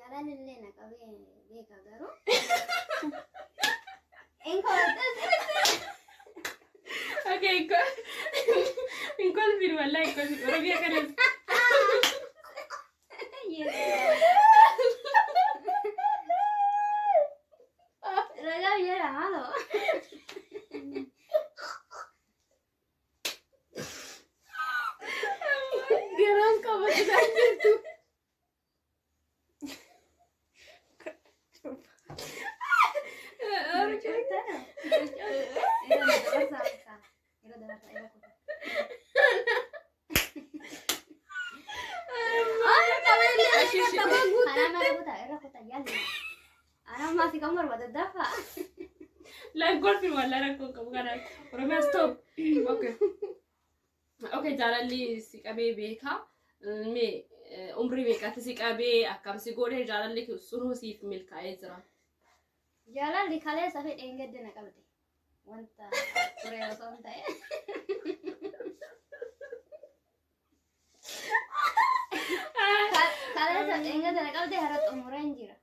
Jaalalli illee na qabee beeka garuu. Inkooltas. Okay, hin kolfin, wallahi hin kolfin. Oromiyaa kanas. Ragaa biyya maaloo. Garaan qabataa jirtu. Yeroo dabarsaa yeroo kutaa. Anaa mara kutaa irra kutaa yaalli. Anaa maasii kan barbaadu dafa. Laan kolfin, wallahi rakkoon qabu kanaan. Oromiyaa, stop. Okay. Okay, jaalalli si qabee beekaa. Mee umrii meeqatti si qabee, akkam si godhee, jaalalli sunuu siif milkaa'ee jira? Jaalalli kaleessa fi dheengadde na qabde. Wanta ture osoo hin ta'e. Kaleessa dheengadde na qabde, har'a xumureen jira.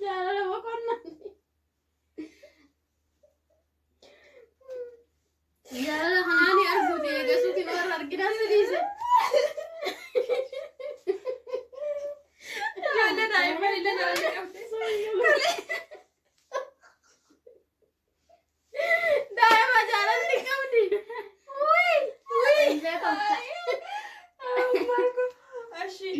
Jaalala boqonnaa. Jaalala kanaani arguuti eegasuuti warra arginan si dhiise. Ijoollee daa'imman illee jaalalli qabde. Daa'ima jaalalli qabdi. Hin beekamta. Ashi,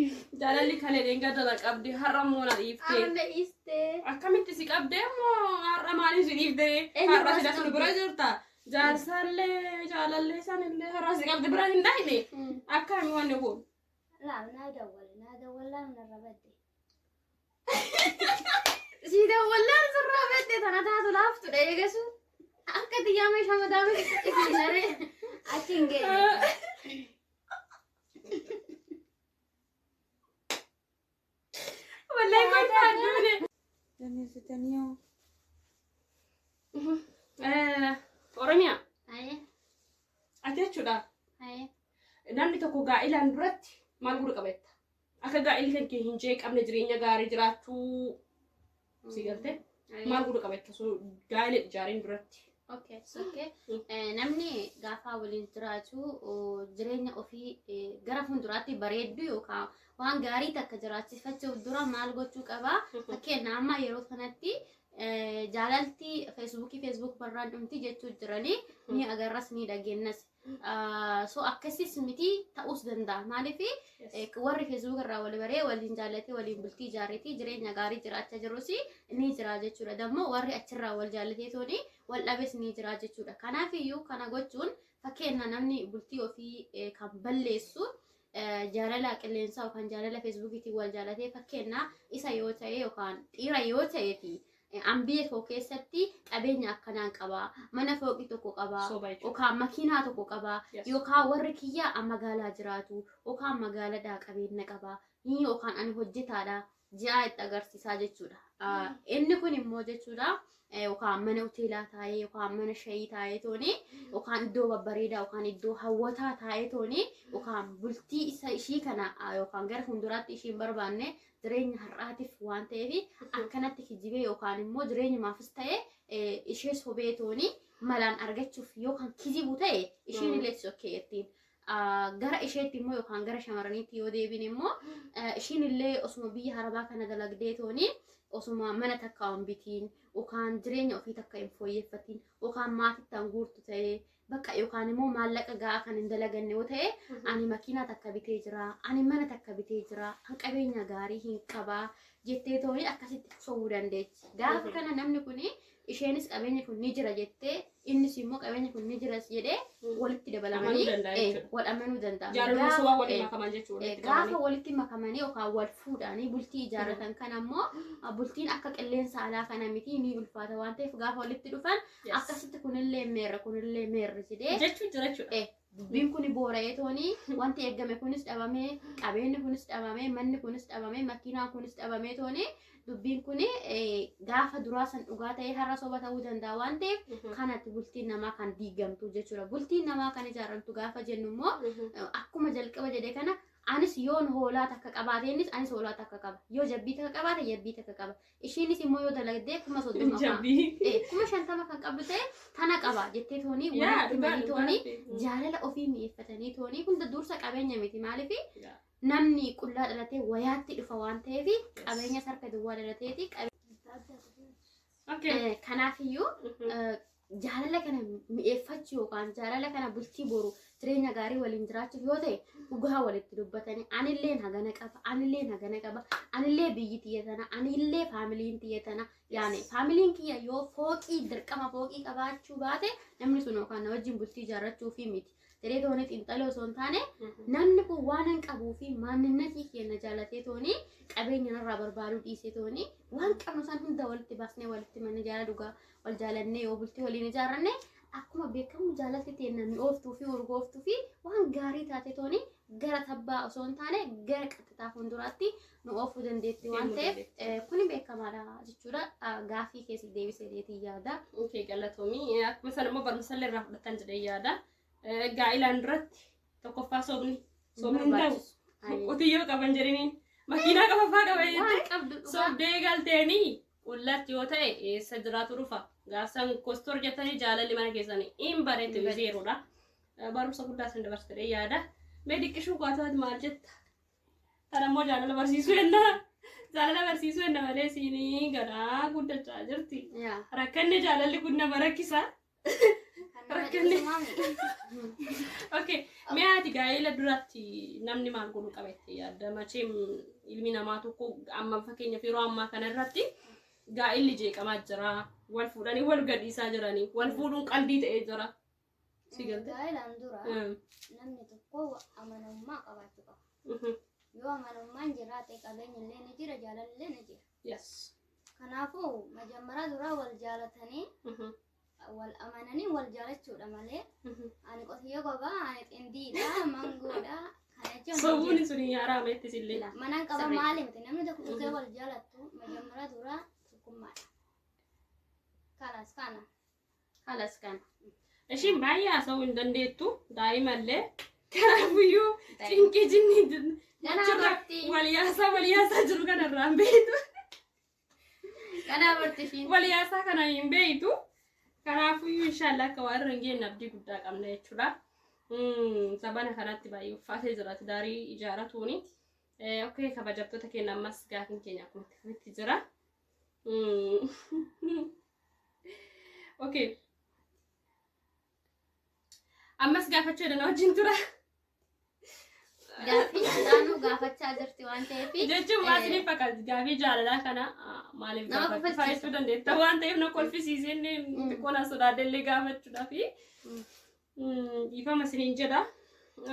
jaalalli kalee dheengadda na qabde, har'a immoo na dhiifte. Har'a na dhiiste. Akkamitti si qabdee immoo har'a maaliif si dhiifte? Eenyu Har'a si si dhasnu qabde? bira jirta. Jaarsaallee jaalallee sanillee har'a si qabde bira hin dhayne. Akkami wanni kun? Laa, naa dawwale, naa dawwallaan narra badde. Si dawwallaan sirraa fedhe tana taatu laaftudha eegasu. Akka xiyyaa meeshaa madaame isin Achi hin geenye. Wallahi kolfaan duune. Dandeessitanii hoo? Oromiyaa, Ayee. ati jechuudha. Ayee. Namni tokko gaa'ilaan duratti maal godhu qaba jetta? Akka gaa'illi kan kee hin jeeqamne, jireenya gaarii jiraachuu, si galtee, maal godhu qaba jetta so gaa'ila ijaareen duratti? Okay, okay. Namni gaafa waliin jiraatu jireenya ofii gara fuulduraatti bareeddu yookaan waan gaarii takka jiraachifachuuf dura maal gochuu qaba? Fakkeenya amma yeroo kanatti jaalalti feesbuukii feesbuuk barraan dhumti jechuu jiranii ni agarras, ni dhageenyas. So akkasis miti, ta'uus danda'a. Maaliif, warri feesbuuk irraa wal baree waliin jaallatee waliin bultii ijaarreetii jireenya gaarii jiraachaa jirus ni jira jechuudha. Dammoo warri achirraa wal jaallatee tooni wal dhabes ni jira jechuudha. Kanaaf iyyuu kana gochuun, fakkeenya, namni bultii ofii kan balleessu jaalala qilleensaa yookaan jaalala feesbuukiitiin wal jaallatee, fakkeenya, isa yoo ta'e yookaan dhiira yoo ta'ee fi an biyya koo keessatti qabeenya akkanaan qaba, mana fooqii tokko qaba, Soba jechuudha. yookaan makiinaa tokko qaba, yookaan warri kiyyaa an magaalaa jiraatu yookaan magaalaadhaa qabeenya qaba yookaan ani hojjetaadha ji'a itti agarsiisaa jechuudha. Inni kun immoo jechuudha yookaan mana hoteelaa taa'ee yookaan mana shayii taa'ee tooni yookaan iddoo babbareedaa yookaan iddoo hawwataa taa'ee tooni yookaan bultii isa ishii kana yookaan gara fuulduraatti ishiin barbaanne jireenya har'aatiif waan ta'eef akkanatti kijibee yookaan immoo jireenyumaafis ta'e ishee sobee tooni malaan argachuuf yookaan kijibu ta'e ishiin illee sokkee jettiin. Gara isheetti immoo yookaan gara shamarraniitti yoo deebin immoo, ishiin illee osuma biyya harabaa kana dalagdee tooni osuma mana takka hin bitiin yookaan jireenya ofii takka hin fooyyeffatiin yookaan maatitti hin guurtu ta'ee bakka yookaan immoo maallaqa gahaa kan hin dalaganne yoo ta'e, ani makiinaa takka bitee jira, ani mana takka bitee jira, an qabeenya gaarii hin qabaa jettee tooni akkasitti sobuu dandeechi. Gaafa kana namni kuni isheenis qabeenya kun ni jira jettee, innis immoo qabeenya kun ni jiras jedhee walitti dabalamanii Amanuu danda'a jechuudha. Wal amanuu danda'a. Jaalalli sobaa waliin makaman jechuudha. Walitti Gaafa qabanii. walitti makamanii yookaan wal fuudhanii bultii ijaarratan kana immoo bultiin akka qilleensa alaa kana miti, ni ulfaata waan ta'eef gaafa walitti dhufan akkasitti kunillee meerra, kunillee meerra jedhee Jechuun jira jechuudha. Dubbiin kun boora'ee toonii wanti eeggame kunis dhabamee, qabeenyi kunis dhabamee, manni kunis dhabamee, makiinaan kunis dhabamee toonii dubbiin kun gaafa duraa san dhugaa ta'ee har'a soba ta'uu danda'a waan ta'eef kanatti bultiin namaa kan diigamtu jechuudha. Bultiin namaa kan ijaaramtu gaafa jennu immoo akkuma jalqaba jedhe kana Anis yoon hoolaa takka qabaate innis anis hoolaa takka qaba. Yoo jabbii takka qabaate jabbii takka qaba. Ishiinis immoo yoo dalagdee 30,000 Jabbii. 50,000 kan qabdu ta'e tana qaba jettee toonii Yaa walitti dhugaa manii toonii dhugaa. jaalala ofii mi'eeffatanii toonii hunda dursa qabeenya miti maaliif Yaa. namni qullaa dhalatee wayaatti dhufa waan ta'eef qabeenya sarka duwwaa dhalateeti. Okay. Kanaafiyyuu jaalala kana mi'eeffachuu yookaan jaalala kana bultii boru jireenya gaarii waliin jiraachuuf yoo ta'e dhugaa walitti dubbatanii anilleen hagana qaba, anilleen hagana qaba, anillee biyyi tiyya tana, anillee faamiliin tiyya tana, yaani faamiliin kiyya yoo fooqii dirqama fooqii qabaachuu baate namni sun yookaan na wajjin bultii ijaarrachuu fi miti. Jedhee toonii xiinxaloo osoo hin taane namni kun waan hin qabuu fi maaninnatii keenya jaalatee toonii qabeenya narraa barbaaduu dhiisee toonii waan qabnu san hunda walitti baasnee walitti manni jaalala dhugaa wal jaalannee yoo bultii waliin ijaarranne akkuma beekamu jaalalti teenna mi'ooftuu fi urgooftuu fi waan gaarii taate toonii gara tabbaa osoo hin taane gara qaxxitaa fuulduraatti nu oofuu dandeetti waan Deemuu ta'eef kuni beekamaadha jechuudha. Gaaffii keessi deebisee deetii yaada. Okay, galatoomii. Akkuma sana immoo barumsa illee irraa fudhatan jedhee yaada. Gaa'ilaan duratti tokkoffaa sobni. Sobni hin ta'u. Qotiyyoo qaban jedhaniin makiinaa qaban fa'aa qaban jettee Waan qabdu dhugaa. sobdee galteenii qullatti yoo ta'e eessa jiraatu dhufa. Gaafsan kostor jettanii jaalalli mana keessanii hin bareetti Hin bareedu. zeeroodha. Barumsa guddaa isin dabarsa jedhee yaada. Mee diqqishuu kaataati maal jetta? Kana immoo jaalala barsiisuu jenna. Jaalala barsiisuu jenna malee siinii ganaa guddachaa jirti. Yaa. Rakkanni jaalalli kun nama rakkisa. Kan nama Rakkanni. dhiisu maami. Okay, mee ati gaa'ela duratti namni maal godhuu qaba jettee yaadda? Macheem ilmi namaa tokko amma fakkeenyaaf yeroo ammaa kana irratti gaa'elli jeeqamaa jira. Wal fuudhanii wal gadhiisaa jiranii. Wal fuudhuun qalbii ta'ee jira. Si galte? Gaa'ilaan dura namni tokko amanamummaa qabaachuu qaba. Yoo amanamummaan jiraate qabeenyi illee ni jira, jaalalli illee ni jira. Yes. Kanaafuu majammaraa duraa wal jaalatanii wal amananii wal jaalachuudha malee ani qotiyyoo qaba, ani xindiidha, mangoodha kana jechuun hin jiru. Sobuun sun haraama ittis illee. Manaan qaba Sirrii. maali miti namni tokko dhugee wal jaalattu majammaraa duraa tokkummaadha. Kalas kana. Kalas kana. Ishiin baay'ee haasa'uu hin dandeettu daa'imallee. Kanaafiyyuu cinqii jinni Ganaa achirra barti. wal yaasaa wal yaasaa jiru kanarraa hin beektu. Ganaa barti ishiin. Wal yaasaa kana hin beektu. Kanaafiyyuu inshaallah akka waan irra hin geenye abdii guddaa qabna jechuudha. Zabana kanatti baay'ee ulfaatee jira tidaarii ijaaratuuni. Okay, kabajamtoota keenya ammas gaafiin keenya akkuma itti fufetti jira. Okay. Ammas gaafachuu jedhan wajjin tura. Gaaffii isaanuu gaafachaa jirti waan ta'eef. Jechuun maal isiniif fakkaata gaafii jaalalaa kana maaliif Nama gaafachuu kofalchiisa. faayisuu dandeetta waan ta'eef na kolfisiisee inni xiqqoo na sodaadhe illee gaafachuudhaaf. Dhiifama isiniin jedha.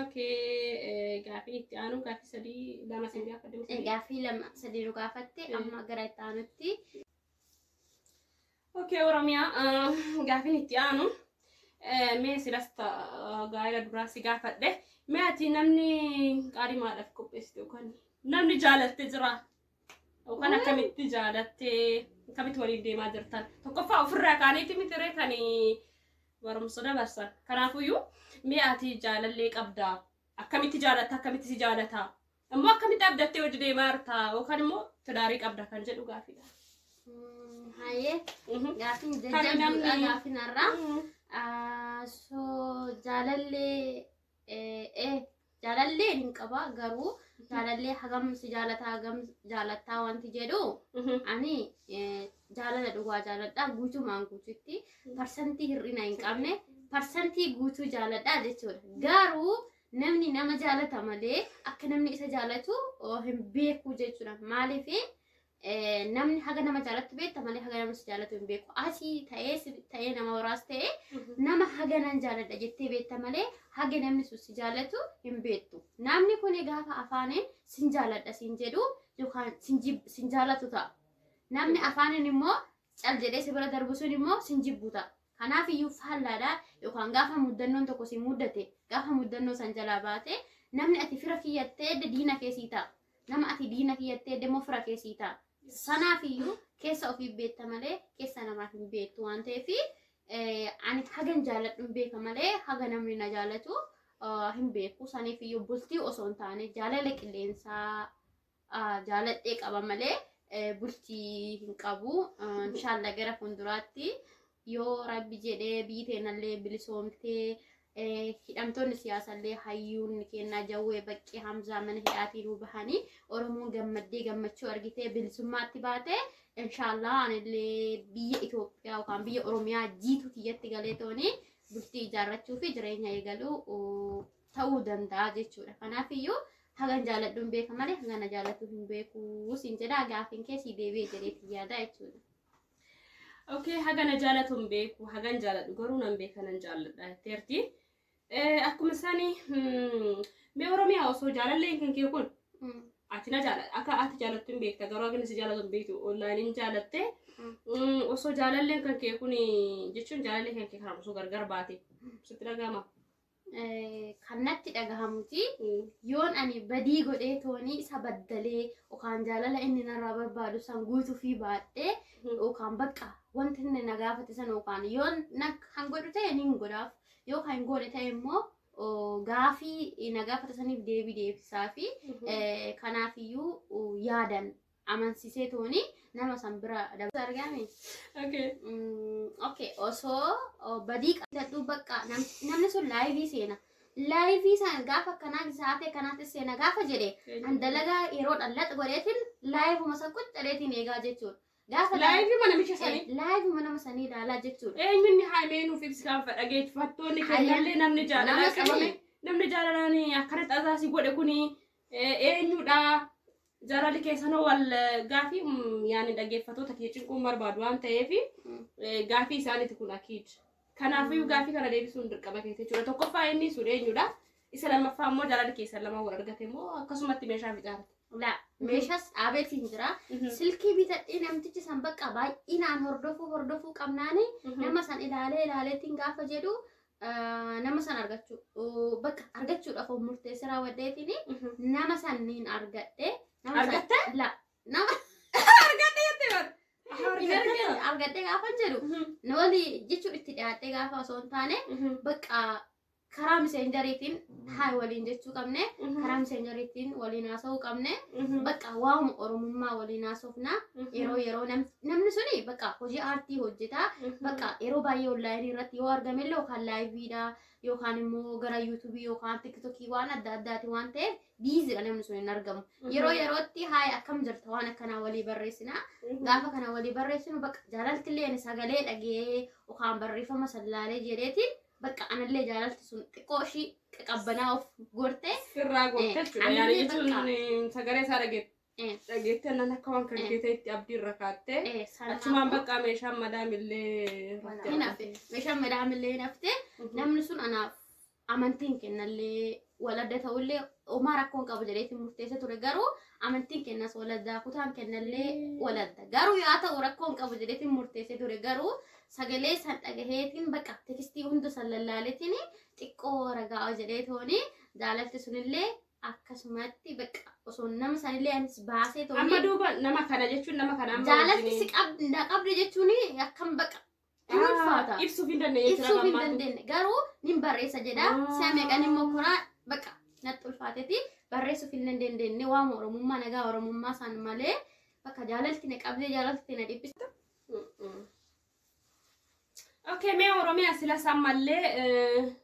Okay, gaafiin itti aanu gaafii sadii lama isin gaafadhe moo sadii? Gaaffii lama sadii nu gaafatte amma gara itti aanutti. Okay, Oromiyaa gaafiin itti aanu mee silas gaa'ela duraa si gaafadhe. Mee ati namni qaarimaadhaaf qopheessite yookaan namni jaalatte jira yookaan akkamitti jaalatte akkamitti waliin deemaa jirtan tokkoffaa ofirraa kaaniiti miti ree kan barumsa dabarsan. Kanaafuyyuu mee ati jaalallee qabdaa akkamitti jaalatta akkamitti si jaalata immoo akkamitti abdattee hojii deemaa jirta yookaan immoo tidaarii qabda kan jedhu gaafiidha. Hayyee gaaffiin Kan jajjabduudha namni- gaaffiin har'aa. So jaalallee jaalallee hin qaba garuu jaalallee hagam si jaalata hagam jaalattaa wanti jedhu ani jaalala dhugaa jaaladha guutumaan guututti parsantii hir'ina hin qabne parsantii guutuu jaaladha jechuudha. Garuu namni nama jaalata malee akka namni isa jaalatu hin beeku jechuudha. Maaliif namni haga nama jaalatu beekta malee haga namni si jaalatu hin beeku. Asii ta'ee ta'ee nama biraas ta'ee nama haga nan jaaladha jettee beekta malee haga namni sun si jaalatu hin beektu. Namni kun gaafa afaaniin sin jaaladha sin jedhu yookaan sin jaalatu ta'a. Namni afaaniin immoo cal jedhee si bira darbu sun immoo sin jibbu ta'a. Kanaaf iyyuu faallaadha yookaan gaafa muddannoon tokko si muddate gaafa muddannoo san jalaa baate namni ati fira kiyyattee diina keessii ta'a. Nama ati diina kiyyattee immoo fira keessii ta'a. Sanaaf iyyuu keessa ofii beekta malee keessa namaa hin beektu waan ta'eef ani hagan jaaladhu hin beeka malee haga namni na jaalatu hin beeku. Saniif iyyuu bultii osoo hin taane jaalala qilleensaa jaaladhee qaba malee bultii hin qabu. Inshaalla gara fuulduraatti yoo rabbi jedhee biyyi teenallee bilisoomtee hidhamtoonni siyaasallee hayyuun kennaa Jawwee Baqqee Hamzaa mana hidhaatii nuu bahanii Oromoon gammaddee gammachuu argitee bilisummaatti baate inshaallaa anillee biyya Itoophiyaa yookaan biyya Oromiyaa jiitu kiyyatti galee tooni bultii ijaarrachuu fi jireenya eegaluu ta'uu danda'a jechuudha. Kanaafiyyuu hagan jaaladhu hin beeka malee hagana jaalatu hin beeku siin jedha gaafiin kee sii deebi'ee jedheetti yaada jechuudha. Okay, hagana jaalatu hin beeku, hagan jaaladhu garuu nan beeka nan jaalladha jetteerti. Akkuma isaanii mee Oromiyaa osoo jaalalleen kan kee kun ati na jaalladha akka ati jaalattu hin beekta garuu hagan si jaalatu hin beektu onlaayiniin jaalatte osoo jaalalleen kan kee kun jechuun jaalalleen kan kee kanaan osoo gargar baate sitti dhagahama. Kan natti dhagahamuti yoon ani badii godhee toonii isa baddalee yookaan jaalala inni narraa barbaadu san guutuu fi baadhee yookaan bakka wanti inni na gaafate san yookaan yoon kan godhu ta'e ni godhaaf yoo kan hin goone ta'e immoo gaafii na gaafate saniif deebii deebisaa fi kanaafiyyuu yaadan amansiisee toonii nama san bira dabarsu argame. Okay. Okay, osoo badii qabdadhu bakka namni sun live seena. Live sana gaafa akkanaa sa'aatii akkanaatti seena gaafa jedhe an dalagaa yeroo dhallaxa godheetiin liveuma san quccareetiin eegaa jechuudha. Gaafa Live mana namicha sanii. Liveuma nama sanii ilaalaa jechuudha. Eenyuun haamee nuuf ibsi kan dhageeffattoonni kennallee namni jaalalaa qabame namni jaalalaan akkanatti azaasii godhe kuni eenyudha? Jaalalli keessanoo wal gaafii yaani dhaggeeffattoota kee cinquun barbaadu waan ta'eef gaafii isaaniiti kun akiid. Kanaafuu gaafii kana deebisuun dirqama keessa jechuudha. Tokkoffaa inni sun eenyudha? Isa lammaffaa immoo jaalalli keessan lama wal argate immoo akkasumatti meeshaa ficaarate. La meeshaas dhaabeetiin jira. Silkii bitadhee namtichi san bakka baay'inaan hordofuu qabnaani nama san ilaalee ilaaleetiin gaafa jedhu nama san argachuu bakka argachuudhaaf of murteessee raawwadheetiin nama san niin argadhe. Argatte? La nama Argadhe jettee bar. Argadhe gaafa jedhu nooli jechuun itti dhiyaadhee gaafa osoo hin taane bakka karaa Messengeriitiin haa waliin jechuu qabne karaa Messengeriitiin waliin haasa'uu qabne bakka waa'uma Oromummaa waliin haasofna yeroo yeroo namni suni bakka hojii aartii hojjeta bakka yeroo baay'ee onlaayinii irratti yoo argame illee yookaan liveiidha yookaan immoo gara YouTubeii yookaan TikTokii waan adda addaati waan ta'eef busydha namni sun hin argamu. Yeroo yerootti haaya akkam jirta waan akkanaa walii barreessina. Gaafa kana walii barreessinu bakka jaalalti illee sagalee dhagee yookaan barreeffama sallaalee jedheetiin bakka anallee jaalalti sun xiqqoo ishii qabbanaa of gorte. Sirraa gorte jechuudha. Yaani jechuun sagalee isaa dhageettee nan akka waan kan kee ta'etti abdii irra kaattee achumaan bakka meeshaan madaamillee hin hafe. Meeshaan madaamillee hin hafte. Namni sun anaaf amantiin kennallee waladda ta'ullee homaa rakkoon qabu jedheetiin murteessee ture garuu amantiin kennas waladdaa kutaan kennallee waladda garuu yaa ta'u rakkoon qabu jedheetiin murteessee ture garuu sagalee san dhagaheetiin bakka textii hunda san lallaaleetiin xiqqoo ragaa jedhee tooni jaalalti sunillee akkasumatti bakka osoo nama sanillee anis baasee tooni. Amma duuba nama kana jechuun nama kana amma jaalalti si qabde jechuun akkam bakka hin ulfaata. Ibsuuf hin dandeenye. Ibsuuf hin dandeenye garuu nin barreessa jedha. Si'a meeqan immoo koraa bakka natti ulfaateeti barreessuuf hin dandeenye waama Oromummaa nagaa Oromummaa san malee bakka jaalalti na qabdee jaalalti na dhiphiste. Okay, mee Oromiyaa sila sammallee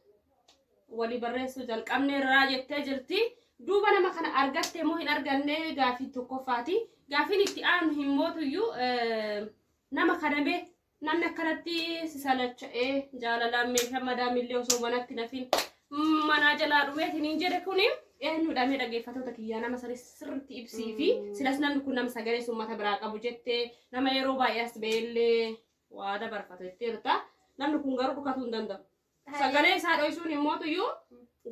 walii barreessuu jalqabne irraa jettee jirti. Duuba nama kana argatte moo hin arganne gaafii tokkoffaati. Gaafiin itti aanu hin mootuyyuu nama kana mee namni akkanatti si salacha'ee jaalalaan meeshaa madaamillee osoo manatti nafin manaa jalaa dhumeetiin hin jedhe kuni eenyudha mee dhaggeeffattoota kiyyaa nama sanis sirriitti ibsii fi silas namni kun nama sagalee uummata biraa qabu jettee nama yeroo baay'ee as beellee waa dabarfatu jetteerta. Namni kun garuu dhukatuu hin danda'u. Sagalee isaa dho'isuun hin mootuyyuu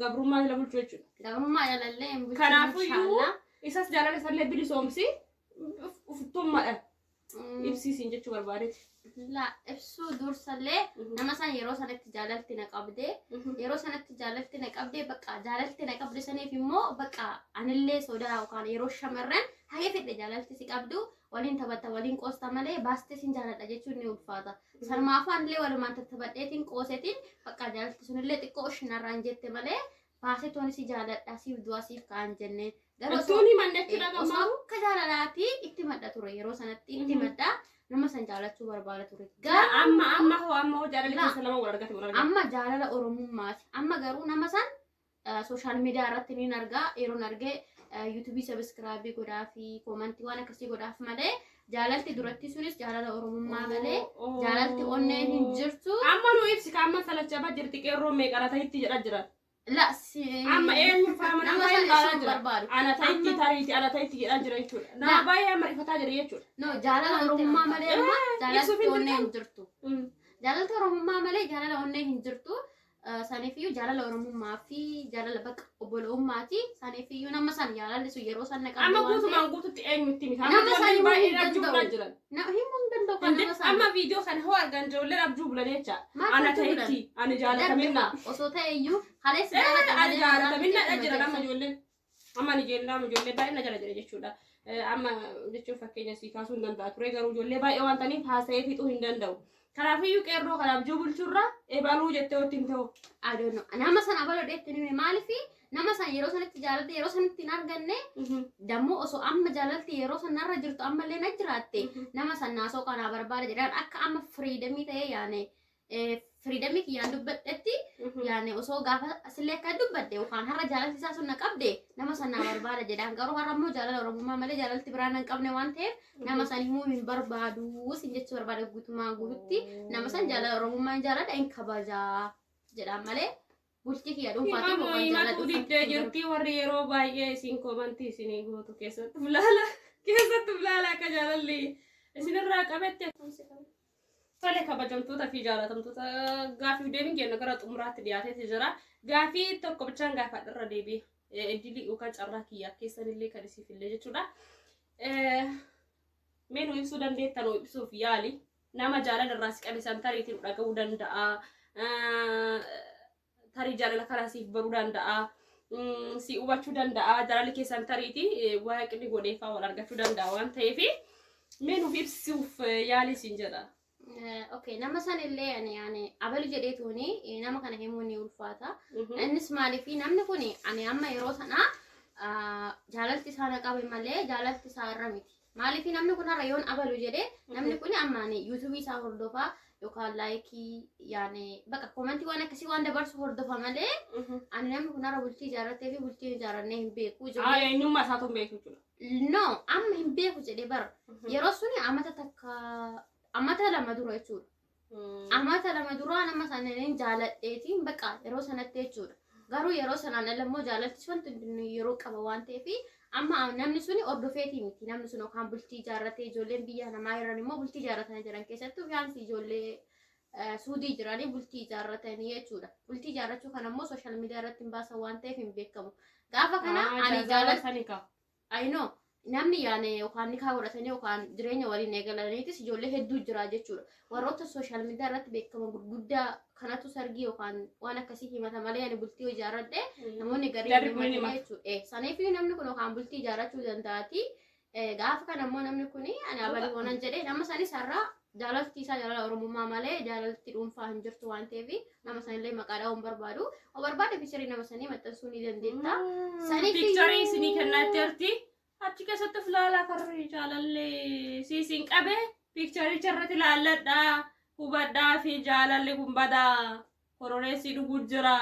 gabrummaa jala bulchuu jechuudha. Gabrummaa jalallee hin bulchu. Kanaafuyyuu isas jaalala isallee bilisoomsi uftummaadhaan ibsiisiin jechuu barbaadeeti. La ibsuu dursallee nama san yeroo sanatti jaalalti na qabdee yeroo sanatti jaalalti na qabdee bakka jaalalti na qabde saniif immoo bakka anillee sodaa yookaan yeroo shamarran hagee fedhe jaalalti si qabdu waliin taphatta waliin qoosta malee baastee sin jaaladha jechuun ni ulfaata. Sanumaafuu anillee walumaan tattaphadheetiin qoosetiin bakka jaalalti sunillee xiqqoo ishinarraan jette malee Baasee tooni si jaaladha siif du'a siif ka'an jennee. Garuu Ittuun himanne jechuudha osoo gammaaru. akka jaalalaatti itti madda ture yeroo sanatti itti madda nama san jaalachuu barbaada ture. Garuu Amma hoo jaalalli keessa lama wal argate wal argate. Amma jaalala oromummaati. Amma garuu nama san social media irratti niin argaa yeroon argee YouTube subscribe godhaa fi comment waan akkasii godhaaf malee jaalalti duratti sunis jaalala oromummaa malee jaalalti onneen hin jirtu. Amma nu ibsi ka amma salachabaa jirti qeerroo meeqara ta'itti jedhaa jiran. La si Amma eenyu faama nama nama san ilaalaa ibsuu hin jira. barbaadu. Ana ta'itti tariiti ana ta'itti jedhaa jira jechuudha. Nama baay'ee amma rifataa jira jechuudha. No, jaalala oromummaa malee amma Ibsuuf jaalalti hin onnee hin jirtu. Jaalalti oromummaa malee jaalala onnee hin jirtu. Saniifiyyuu jaalala oromummaa fi jaalala bakka obbolummaati. Saniifiyyuu nama san jaalalli sun yeroo san na qabde Amma waan ta'eef guutumaan guututti eenyutti miti. Amma Nama san ijoolleen himuu baay'een hin abjuu danda'u. bulaa jiran. Himuu hin danda'u kan nama san. Amma viidiyoo kana hoo argan ijoolleen abjuu bulan jecha. Maal Ana abjuu bulan? ta'itti ani jaalataminna. Osoo ta'e iyyuu kaleessa jaalladha Ani malee jaalataminna har'aan jiran amma ijoolleen. Amma ani ijoollee amma ijoollee baay'ee na jala jira jechuudha. Amma jechuun fakkeenya sii kaasuu hin danda'a ture garuu ijoollee baay'ee waan ta'aniif haasa'ee fixuu hin danda'u. Kanaafiyyuu qeerroo kana abjuu bulchuurra ebaluu jettee watti hin ta'u. I don't know. Nama san abaloo dheetti nime maalifi nama san yeroo sanatti jaaladhe yeroo sanatti hin arganne dammoo osoo amma jaalalti yeroo san narra jirtu ammallee na jiraatte nama san naasoo kanaa barbaada jedhaan akka amma freedom ta'ee yaane freedom kiyyaan dubbadhetti yaane osoo gaafa asillee akka dubbadde yookaan har'a jaalalti isaa sun na qabde nama san naa barbaada jedhaan garuu har'a immoo jaalala oromummaa malee jaalalti biraa nan qabne waan ta'eef nama san himuu hin barbaadu sin jechuu barbaada guutumaan guututti nama san jaalala oromummaa hin jaaladha hin kabajaa jedhaan malee bultii kiyya dhuunfaatiin Himamoo yookaan jaalala himatu dhuunfaatiin diddee hin jirti warri yeroo baay'ee isin comment isinii gootu keessatti bulaala keessatti bulaala akka jaalalli isinirraa qabetti. Tole kabajamtoota fi jaalatamtoota gaafiif deebiin keenya gara xumuraatti dhiyaateeti jira. Gaafii tokko bichaan gaafadha irra deebi'e. Idilii yookaan carraa kiyyaa keessanillee kan isiifillee jechuudha. Mee nu ibsuu dandeetta nu ibsuuf yaali. Nama jaalala irraa si qabe san tariitiin dhaga'uu danda'a. Tarii jaalala karaa siif baruu danda'a. Si hubachuu danda'a. Jaalalli keessan tariitii waaqni godheefaa wal argachuu danda'a waan ta'eef mee nuuf ibsuuf yaali siin jedha. Okay, nama san illee ani abalu jedheetuuni nama kana himuun ni ulfaata. Innis maaliif namni kun ani amma yeroo sana jaalalti isaa na qabe malee jaalalti isaa irra miti. Maaliif namni kun har'a yoon abalu jedhee namni kun amma ani YouTube isaa hordofaa yookaan like yaani bakka comment waan akkasii waan dabarsu hordofa malee ani namni kun har'a bultii ijaarratee fi bultii ijaarrannee hin beeku. Eenyummaa isaatu hin beeku jechuudha. No, amma hin beeku jedhee bara. Yeroo suni amata takka amata 2 dura jechuudha. Amata 2 dura nama sana jaaladheetiin bakka yeroo sanatti jechuudha. Garuu yeroo sanaan ala immoo jaalalti wanti yeroo qaba waan ta'eef amma namni suni hordofeetii miti. Namni sun yookaan bultii ijaarratee ijoolleen biyya namaa jiran immoo bultii ijaarratanii jiran keessattuu fiyaansi ijoollee Suudii jiranii bultii ijaarratanii jechuudha. Bultii ijaarrachuu kana immoo social media irratti hin baasan waan ta'eef hin beekamu. Gaafa kana ani jaalladha. I know. Namni yaane yookaan nikaa godhatanii yookaan jireenya waliin eegalaniitis ijoollee hedduu jira jechuudha. Warroota social media irratti beekaman gurguddaa kanatu sargii yookaan waan akkasii himata malee ani bultii ijaarradhe namoonni garii Jarri kun ni himatu himatu. jechuudha. Saniif namni kun yookaan bultii ijaarrachuu danda'ati. Gaafa kana immoo namni kun ani abalii hoonan jedhee nama sanis har'a jaalalti isaa jaalala oromummaa malee jaalalti dhuunfaa hin jirtu waan ta'eef nama sanillee maqaa dha'uu hin barbaadu. O barbaade picture nama sanii maxxansuu ni dandeetta. Saniif Picture isinii kennaa jirti. Achi keessatti of ilaalaa karri jaalallee siisiin qabee picturicha irratti ilaalladhaa. Hubadhaa fi jaalalli kun badaa. Koroneessii dhuguu jira.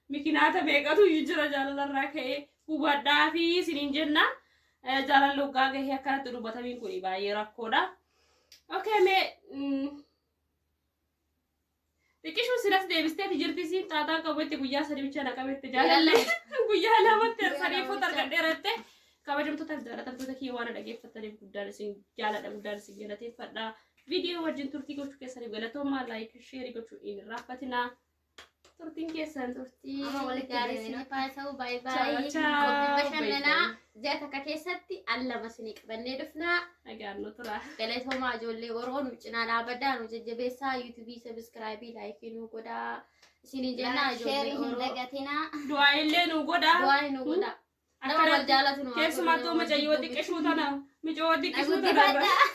Mikinaata meeqatu iyyuu jira jaalalarraa ka'ee hubadhaa fi isiniin jenna. Jaalalli waggaa gahee akkanatti dubbatamiin kun baay'ee rakkoodha. Okay, mee xiqqishuu silas deebisteeti jirti siin xaaxaan qabutti guyyaa 3 bicha na qabetti jaalallee guyyaa 2tti 3 foota argadheeratte kabajamtootaaf jaalatamtoota kiyya waan dhaggeeffataniif guddaan isin jaaladha guddaan isin galateeffadha. Viidiyoo wajjin turtii gochuu keessaniif galatoomaa like share gochuu hin irraanfatinaa. Turtiin keessan Turtii Amma walitti gaarii deebina. isiniif haa ta'u. Baay'ee Ciao, baay'ee. ciao. Qophii bashannanaa ji'a takka keessatti al lama isinii qabannee dhufnaa. Nagaan nu tura. Galatoomaa ijoollee Oromoo nu cinaa dhaabadhaa nu jajjabeessaa YouTube subscribe like nu godhaa isiniin jennaa Share ijoollee hin Oromoo. dagatinaa. Du'aa illee nu godhaa. Du'aa nu godhaa. Nama wal jaalatu nu haa Keessumattuu godhu, nama mucayyoo wal xiqqishuu tana. Mucayyoo xiqqishuu Na tana. guddifadhaa.